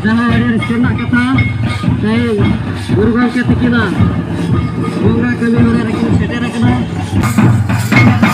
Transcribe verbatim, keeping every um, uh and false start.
ᱡᱟᱦᱟᱸ ᱟᱹᱰᱤ ᱨᱟᱹᱥᱠᱟᱹ ᱨᱮᱱᱟᱜ ᱠᱟᱛᱷᱟ, ᱛᱮᱦᱮᱧ ᱜᱩᱨᱩ ᱜᱚᱢᱠᱮ ᱛᱤᱠᱤᱱᱟᱜ ᱵᱚᱸᱜᱟ ᱠᱟᱹᱢᱤ ᱦᱚᱨᱟ ᱨᱮᱠᱤᱱ ᱥᱮᱴᱮᱨ ᱟᱠᱟᱱᱟ᱾